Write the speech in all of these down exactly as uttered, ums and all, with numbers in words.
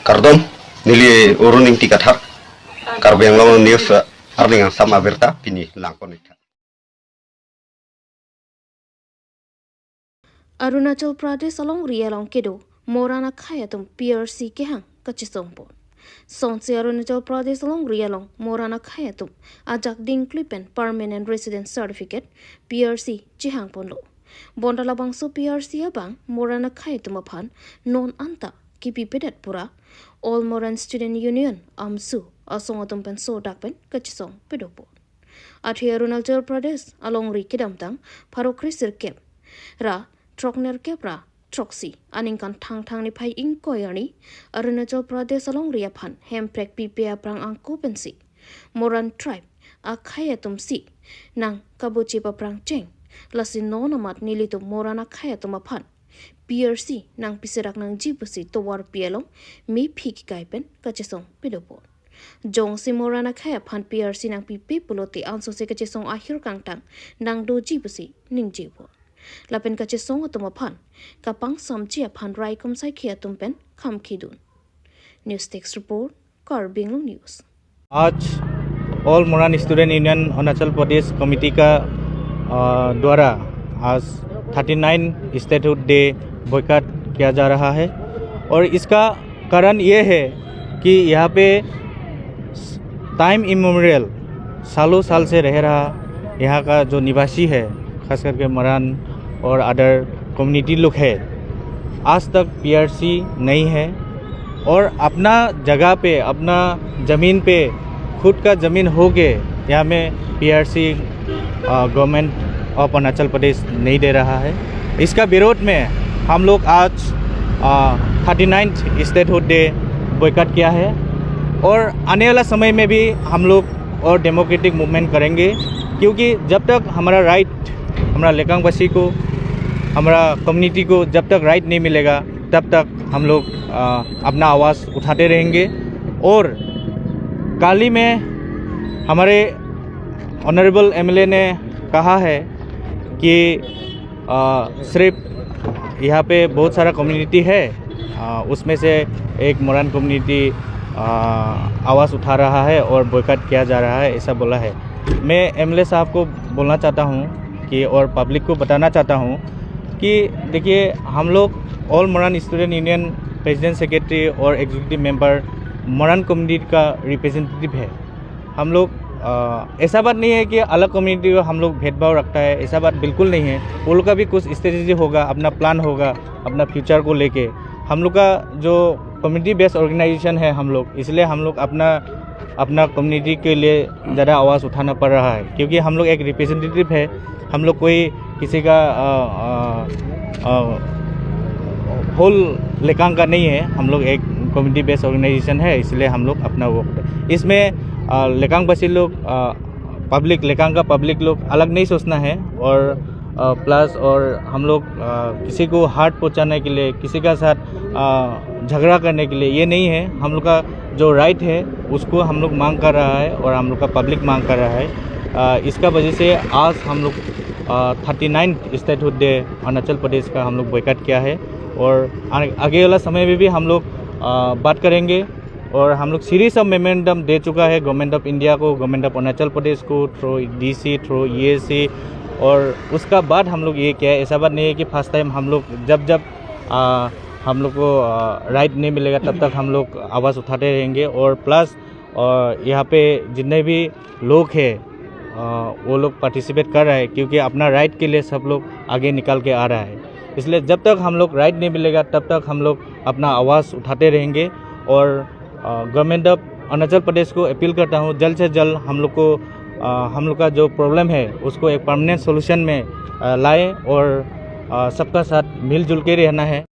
Kardom, neli Arun Ingti Kathar, Karbi Anglong News, eh, arni angsam abirta pini langpon-ik tha. Arunachal Pradesh alongri along kedo Moran akhei atum P R C kehang kachesongpon. Sonsi Arunachal Pradesh alongri along Moran akhei atum ajak dingkli pen Permanent Resident Certificate, P R C, chehangponlo. Bonta labangso P R C abang Moran akhei atum aphan non anta kipipedet pura All Moran Student Union, AMSU, asong atum pen sodak pen kachesong pedopon. Athe Arunachal Pradesh alongri kedamtang pharo kre sirkep ra throknerkep ra throksi aningkan Thangthang niphai ingkoi arni Arunachal Pradesh alongri aphan Hemprek pipe aphrang angko pensi Moran tribe akhei atumsi nangkabochip aphrang cheng, lasi non amat nelitum Moran akhei atum aphan P R C nangpiserak nangji pusi tovarpi along mephi kekai pen kachesong pedopon. Jongsi Moran akhei aphan P R C nangpipe pulote ansose kachesong ahir kangtang nangdoji pusi ningjepon. Lapen kachesong atum aphan kapangsamji aphan raikom saikhi atum pen khamkhidun. News Desk Report, Karbi Anglong News. आज ऑल Moran student union Arunachal Pradesh कमेटी का, अ, द्वारा आज thirty nine statehood day boycott किया जा रहा है। और इसका कारण ये है कि यहाँ पे टाइम इमेमोरियल, सालों साल से रह रहा यहाँ का जो निवासी है, खास करके मरान और अदर कम्युनिटी लोग है, आज तक पीआरसी नहीं है। और अपना जगह पे, अपना ज़मीन पे, खुद का ज़मीन होके यहाँ में पीआरसी, अ, गवर्नमेंट ऑफ अरुणाचल प्रदेश नहीं दे रहा है। इसका विरोध में हम लोग आज, अ, thirty ninth statehood day boycott किया है और आने वाला समय में भी हम लोग और डेमोक्रेटिक मूवमेंट करेंगे, क्योंकि जब तक हमारा राइट, हमारा लेकांगवासी को, हमारा कम्युनिटी को जब तक राइट नहीं मिलेगा, तब तक हम लोग, अ, अपना आवाज़ उठाते रहेंगे। और काली में हमारे ऑनरेबल एमएलए ने कहा है कि, अ, सिर्फ यहाँ पे बहुत सारा कम्युनिटी है, अ, उसमें से एक मोरान कम्युनिटी, अ, आवाज़ उठा रहा है और बॉयकॉट किया जा रहा है, ऐसा बोला है। मैं एमएलए साहब को बोलना चाहता हूँ कि, और पब्लिक को बताना चाहता हूँ कि देखिए, हम लोग all Moran student union president, secretary और एग्जीक्यूटिव मेंबर मोरान कम्युनिटी का रिप्रेजेंटेटिव है। हम लोग, अ, ऐसा बात नहीं है कि अलग कम्युनिटी को हम लोग भेदभाव रखता है, ऐसा बात बिल्कुल नहीं है। वो लोग का भी कुछ स्ट्रेटेजी होगा, अपना प्लान होगा, अपना फ्यूचर को लेके। हम लोग का जो कम्युनिटी बेस्ड ऑर्गेनाइजेशन है हम लोग, इसलिए हम लोग अपना, अपना कम्युनिटी के लिए ज़्यादा आवाज़ उठाना पड़ रहा है, क्योंकि हम लोग एक रिप्रेजेंटेटिव है। हम लोग कोई किसी का, अ, अ, अ, होल लेकांग का नहीं है, हम लोग एक कम्युनिटी बेस्ड ऑर्गेनाइजेशन है, इसलिए हम लोग अपना वर्क, इसमें, अ, लेकांगवासी लोग, अ, पब्लिक, लेकांग का पब्लिक लोग अलग नहीं सोचना है और, अ, प्लस और हम लोग, अ, किसी को हर्ट पहुंचाने के लिए, किसी का साथ, अ, झगड़ा करने के लिए ये नहीं है। हम लोग का जो राइट है, उसको हम लोग मांग कर रहा है और हम लोग का पब्लिक मांग कर रहा है। अ, इसका वजह से आज हम लोग, अ, thirty ninth statehood day Arunachal Pradesh का हम लोग बॉयकॉट किया है और आ-, आगे वाला समय में भी हम लोग, अ, बात करेंगे। और हम लोग सीरीज ऑफ मेमोरेंडम दे चुका है गवर्नमेंट ऑफ इंडिया को, गवर्नमेंट ऑफ अरुणाचल प्रदेश को, थ्रू डीसी, थ्रू ईएसी, और उसका बाद हम लोग ये किया है। ऐसा बात नहीं है कि फर्स्ट टाइम हम लोग जब जब, आ, हम लोग को, आ, राइट नहीं मिलेगा तब तक हम लोग आवाज़ उठाते रहेंगे। और प्लस, और यहाँ पे जितने भी लोग हैं, आ, वो लोग पार्टिसिपेट कर रहे हैं, क्योंकि अपना राइट के लिए सब लोग आगे निकल के आ रहा है। इसलिए जब तक हम लोग राइट नहीं मिलेगा तब तक हम लोग अपना आवाज़ उठाते रहेंगे। और, आ, गवर्नमेंट ऑफ अरुणाचल प्रदेश को अपील करता हूँ, जल्द से जल्द हम लोग को, आ, हम लोग का जो प्रॉब्लम है उसको एक परमानेंट सॉल्यूशन में, आ, लाए और, आ, सबका साथ मिलजुल के रहना है।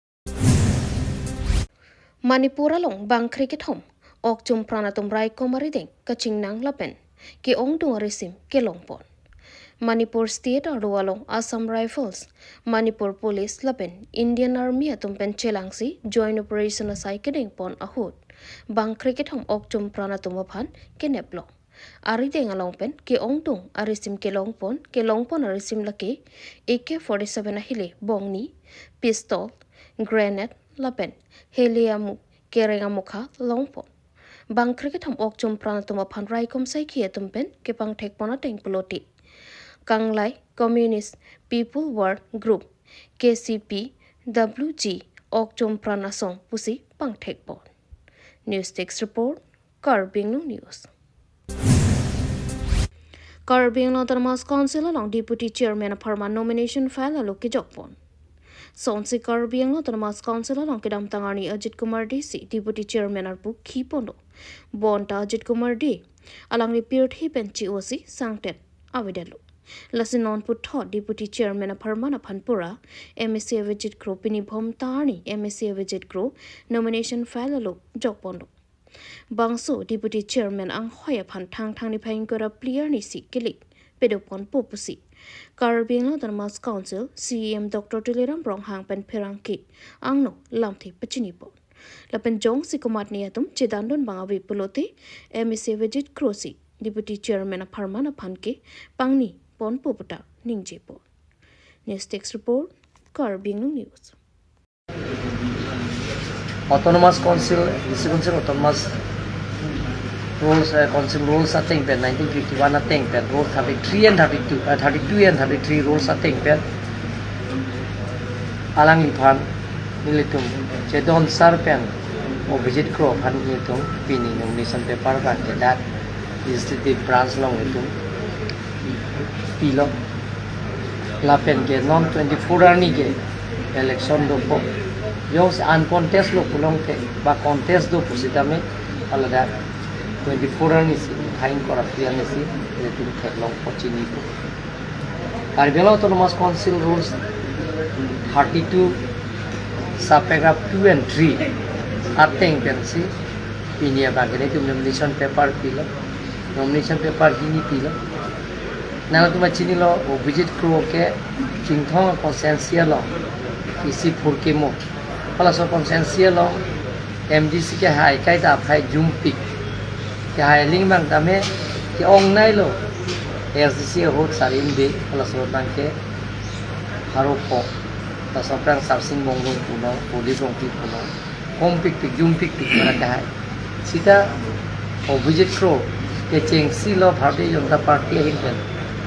Manipur along bangkre kethom okchum pran atum raikom arideng kachingnang lapen ke-ongdung arisim kelongpon. Manipur State arlo along Assam Rifles, Manipur Police lapen Indian Army atum pen chelangsi joint operation asai kedengpon ahut bangkre kethom okchum pran atum aphan keneplong. Arideng along pen ke-ongdung arisim kelongpon, kelongpon arisim lake A K forty-seven ahile bongni, pistol, grenade lapen heliamu kereng amokha longpon. Bangkre kethom okchom pran atum aphan raikom saikhi atum pen kepangthekpon ateng pulote Kanglai Communist People War Group, K C P W G, okchom pran asong pusi pangthekpon. News Desk Report, Karbi Anglong News. Karbi Anglong Autonomous Council along Deputy Chairman apharman nomination file alo kejokpon. Sonsi Karbi Anglong Autonomous Council along kedamtang arni Ajit Kumar Dey si Deputy Chairman arpu khipon do. Bonta Ajit Kumar Dey alangli pirthe pen chi-osi sangtet avedetlo. Lasi non puthot Deputy Chairman apharman aphan pura M A C Avijit Kro pini Bhomta arni M A C Avijit Kro nomination file alo jokpon do. Bangso Deputy Chairman anghoi aphan Thangthang niphai ingkoi ra phli arni si kele pedopon po pusi Karbi Anglong Autonomous Council C E M Doctor Tuliram Ronghang pen pherangke angno lamthe pachinipon. Lapen jongsi komatne atum chedandun bang ave pulote M A C Avijit Kro si Deputy Chairman apharman aphan kepangni ponpo puta ningjepon. News Desk Report, Karbi Anglong News. Autonomous Council, District Council Autonomous Rules, eh, Council Rules ateng pen nineteen fifty-one ateng pen Rule thirty-three and thirty-two, eh, thirty-two and thirty-three Rules ateng pen alangliphan nelitum chedon sar pen Avijit Kro aphan nelitum pini nomination paper abang ke dak Legislative Branch along nelitum pilo. Lapen ke non twenty-four arni ke election dopo. Jongsi uncontest lo pulote ba contest do pusitame, haladak twenty-four arni si, niphai ingkoi ra phli arni si, nelitum theklongpo, chinipo. Karbi Anglong Autonomous Council Rules thirty-two, subparagraph two and three ateng pensi pini abang ke nelitum nomination paper pilo. Nomination paper hini pilo. Nangtum chinilo, Avijit Kro ke Chinthong constituency along isi phurkimo. Halaso constituency along M D C kehai kaita aphai jumpik. Kehai aling abang tame ke-ongneilo. S D C ahut Sarim Dey, halaso abang ke haropo. Laso aphrang Sarsing Bongrung punon, Prodip Rongpi punon. Kompikpik, jumpikpik mara kehai. Sita Avijit Kro kechengsi lo Bharatiya Janata Party ahin pen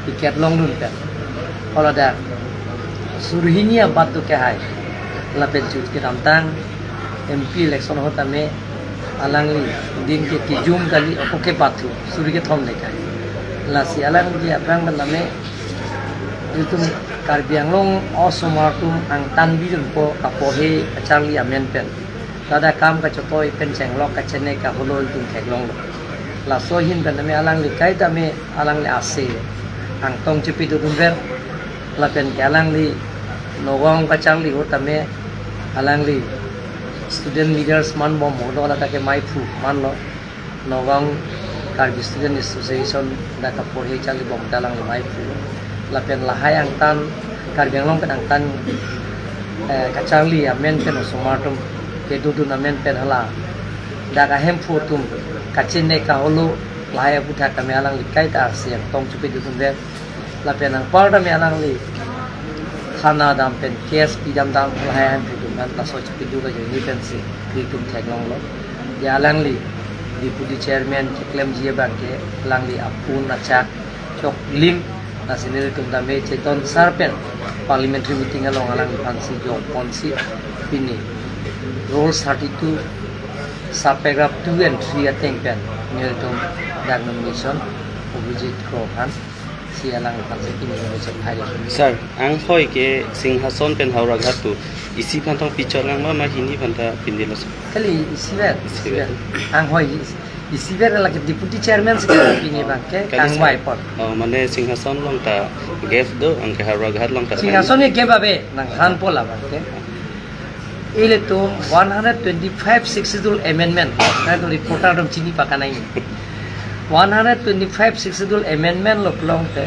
ticket longdun pen. Haladak suri hini abat do kehai. Lapen chot kedamtang M P election ahut tame alangli din ke kijum kali, ako ke bathu, suri kethom le kai. Lasi alangli aphrang pen tame itum Karbi Anglong osomar atum angtan bidunpo kapohe kacharli amen pen. Ladak kam kachotoi pen chenglok kachene kaholo itum theklonglo. Laso ahin pen tame alangli kaita me alangli ase angtong chepidodunver. Lapen ke alangli Nagaon kacharli ahut tame alangli student leaders manbom holo, ladak ke maiphu manlo. Nagaon Karbi Student Association dak kaporhe charlibom ta alangli maiphu. Lapen lahai angtan, Karbi Anglong pen angtan, eh, kacharli amen pen osomar atum kedodun amen pen hala dak ahemphu atum kachene kaholo lahai aputhak tame alangli kaita ase angtong chepidodunver. Lapen anpar tame alangli thana dam pen case pidam dam lahai ahemphu atum pen laso chepido kajoine pensi itum theklonglo. Ya alangli Deputy Chairman keklemji abang ke alangli apun achak choklim, lasi nelitum tame chedon sar pen parliamentary meeting along alangliphansi jokponsi pini Rules thirty-two, subparagraph two and three ateng pen nelitum dak nomination Avijit Kro aphan si alangphan si pini nomination hai. Sir, anghoi ke Singhason pen Howraghat tu isi aphan tong pichot lang ma, ma hini aphan ta pindilo, sir? Kali isiver, isiver. Anghoi is-, isiver lake Deputy Chairman si pini abang ke kali, sir, kangvai apot. Oh, mane Singhason along ta gap do, anke Howraghat along ta. Singhason ke gap ave, nangthanpo labang ke. Ilitum one hundred twenty-five Sixth Schedule Amendment. Nangtum reporter atum chini pakanai. One hundred twenty-five Sixth Schedule Amendment lo pulote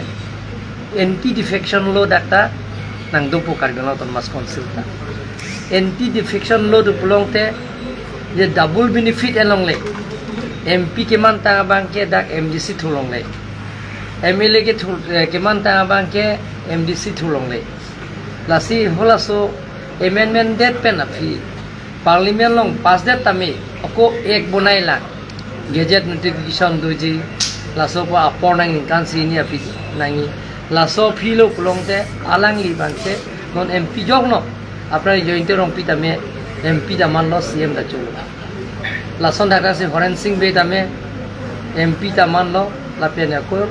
anti defection law dak ta nangdopo Karbi Anglong Autonomous Council ta. Anti defection law do pulote je double benefit alongle. M P kemantang abang ke dak M D C thulongle. M L A ke thul-, eh, kemantang abang ke M D C thulongle. Lasi halaso amendment det pen aphi Parliament along pass det tame ako ek bonai lang. Gazette notification doji, laso ko apor nang ningkan si hini aphi nangji. Laso aphi lo pulote alangli abangke non M P jok no. Aphrang Jayanta Rongpi tame M P ta manlo, C M ta cholo. Lason dak si Horen Sing Bey tame M P ta manlo, lapen ako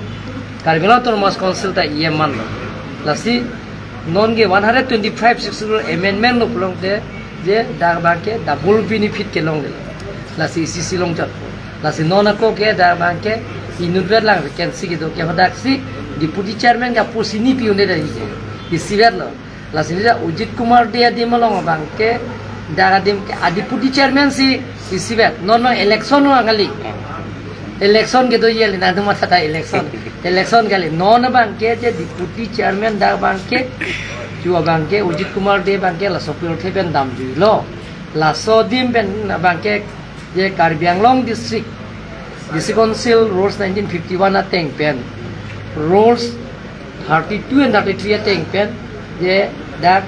Karbi Anglong Autonomous Council ta E M manlo. Lasi non ke one hundred twenty-five sixth schedule amendment lo pulote je dak abangke double benefit kelongle. Lasi isi isi longchot. Lasi non ako ke dak abangke inutvet lang vacancy kedo ke hadak si deputy chairman ke apor si hini pi un-e dak isi. Isivet lo. Lasi nida Ajit Kumar Dey adim along abangke dak adim ke a deputy chairman si isivet. Non non election lo kali. Election kedo ye le, nangtum matha ta election. Election kali. Non abangke je deputy chairman dak abangke, ju abangke Ajit Kumar Dey abangke laso apirthe pen damjuilo. Laso adim pen abangke je Karbi Anglong District, District Council Rules nineteen fifty-one ateng pen, Rules thirty-two and thirty-three ateng pen, je dak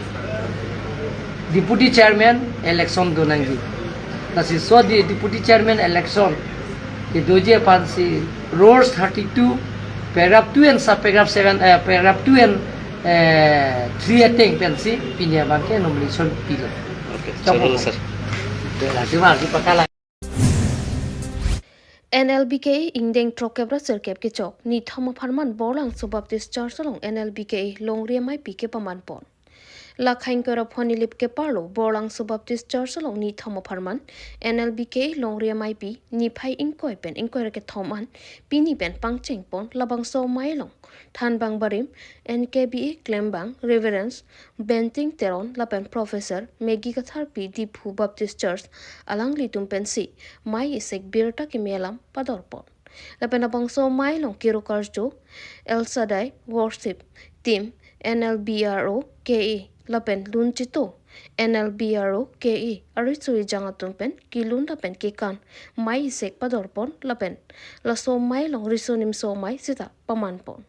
deputy chairman election do nangji. Lasi laso de-, deputy chairman election kedoji aphan si Rules thirty-two, paragraph two and subparagraph seven, eh, paragraph two and, eh, three ateng pen si pini abangke nomination pilo. Okay, chok chalo, sir. Dela cuma di pakala. N L B K A ingdeng throkkep ra sirkep kechok nithom apharman Borlangso Baptist Church along N L B K A longri ameipi kepaman pon. Lakhai ingkoi ra phongo nilip keparlo Borlangso Baptist Church along nithom apharman N L B K A longri ameipi niphai ingkoi pen ingkoi ra kethom an pini pen pangcheng pon. Labangso amei along thanbang barim N K B A klembang Reverend Benting Teron lapen Professor Maggie Katharpi Diphu Baptist Church alanglitum pensi mei isek birta keme alam pador pon. Lapen labangso amei along kero karjo El Shaddai Worship Team, N L B R O K A lapen Lunchito, N L B R O K A ariso ejang atum pen kelun lapen kekan mei isek pador pon lapen laso amei along riso nimso amei sita paman pon.